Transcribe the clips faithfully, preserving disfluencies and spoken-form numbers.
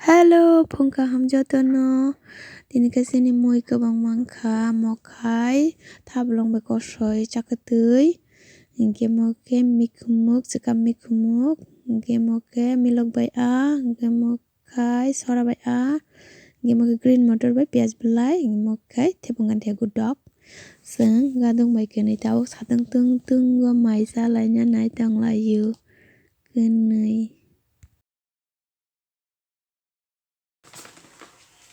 Hello, phung kaham jotono. Tini khe chini mui kwbang mankha, mokhai, thablong bai kosoi, chakatwi. Hinkhe mokhe mikhumuk, chwkam mikhumuk. Hinkhe mokhe milok bai a, hinkhe mokhai sora bai a. Hinkhe mokhe green motor bai piyaj belai, hinkhe mokhai thepung ganthiya gudok. Chwng gadung bai kwnwi tabuk satung tung tungo mai chalaina nai tonglaio. Kwnwi.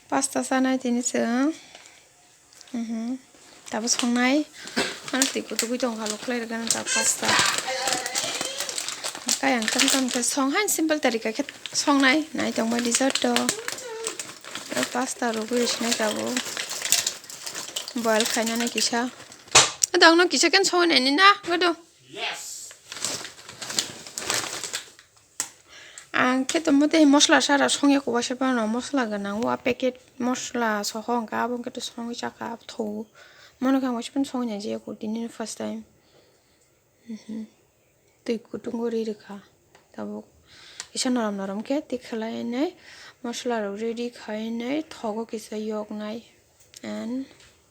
Pasta chanai tini chwng. Mhm. Tabuk songnai. Ano twi kutugwi tongkha, lok khlai rwgano ta pasta. Kayang tam tam khe song hain simple tarika khe songnai. Nai tongbai di joto. O pasta rwgwi rwsinai tabuk. Boil khainani kisa. Dongno kisa khe songnai ni na, godo. Ang khe tongmo tei mosla sara songya khe waisa phano mosla gwnang o, a packet mosla soho hwnkha, abo hwnkhe to songwi chakha tho. Mono khe ang waisa phano songya je kho tini first time. Mhm. Twi kutungo ri rwkha tabuk. Kisa norom norom khe twi khwlainai mosla rok ready khainai thogo kisa yoknai and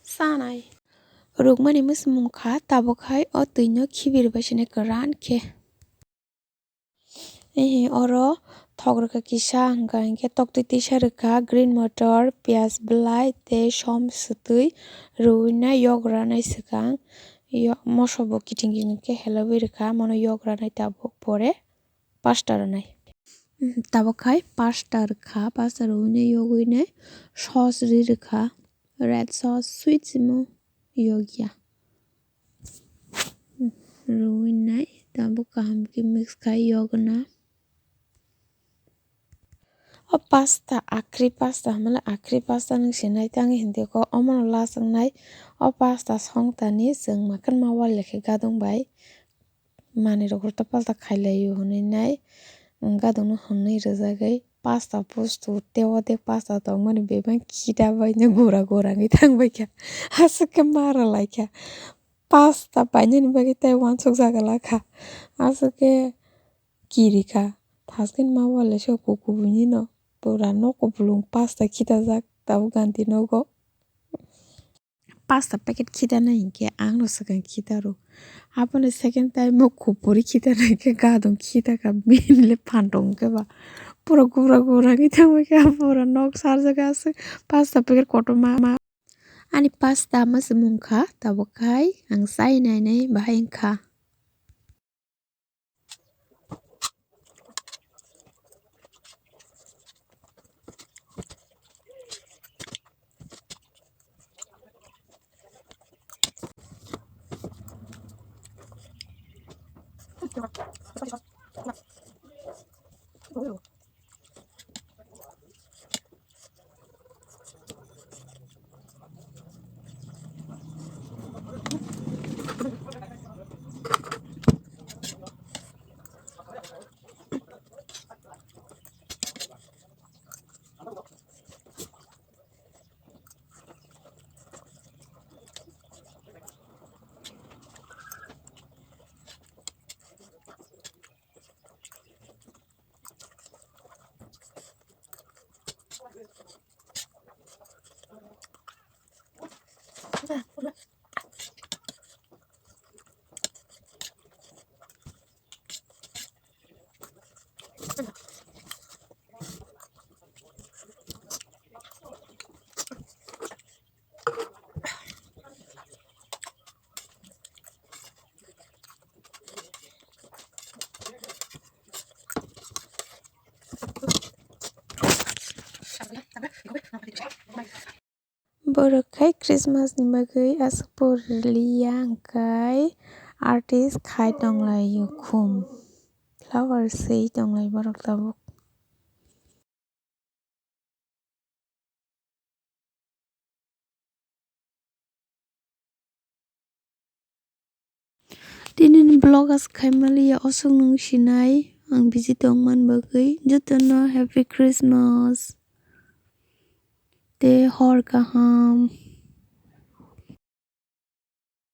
sanai. Rukmani mwsmung kha tabuk hai o twino khibi rwbai sini kwran khe. Ehe, oro thok rwkha kisa, hwnkha hinkhe toktwi tisa rwkha, green motor, piyaj belai tei som swtwi rwui nai, yokra nai swkang. Yo-, moso bo kiting kiting khe helogwi rwkha, mono yokra nai tabuk, pore pasta rwnai. Tabuk khai pasta rwkha, pasta rwui nai yogwi nai sos ri rwkha, red sos, sweet simo yogya. Rwui nai tabuk kaham khe mix khai yogna. O pasta, akhri pasta, hamle akhri pasta nung sinai tang hindi ko, omono lasang nai. O pasta song tani chwng makan ma wal lekhe gadung bai. Manwi rok ulta palta khai lai o hwnwi nai, gadung no hwnwi rwjagwi pasta pustu tei o de pasta tongmani bebak khita bai no gura gura wngwi thang bai kha. Aswk khe ma rw lai kha. Pasta painani bagwi tei uansuk jaga la kha. Aswk khe kiri kha. Thas khe ma wal le se kubui ni no pura nok kubulung pasta khita jak tabuk ganti nogo. Pasta packet khitana hinkhe ang no swkang khita rw. Abono second time o kupuri khitana hinkhe gadung khita kha, bini le phantok hinkhe ba pura gura gura wngwi thangwi kha, pura nok sarjak aswk pasta packet kotorma. Ani pasta mwswmung kha, tabuk khai ang chai nai nai bahai wngkha. Borok khai Christmas ni bagwi aswk pori liya, hwnkhe artist khai tonglaio khum. Flower swi tonglai borok tabuk. Tini ni vlog aswk khai maliya, oswk nung sinai ang busy tongmani bagwi. Jotono happy Christmas tei hor kaham.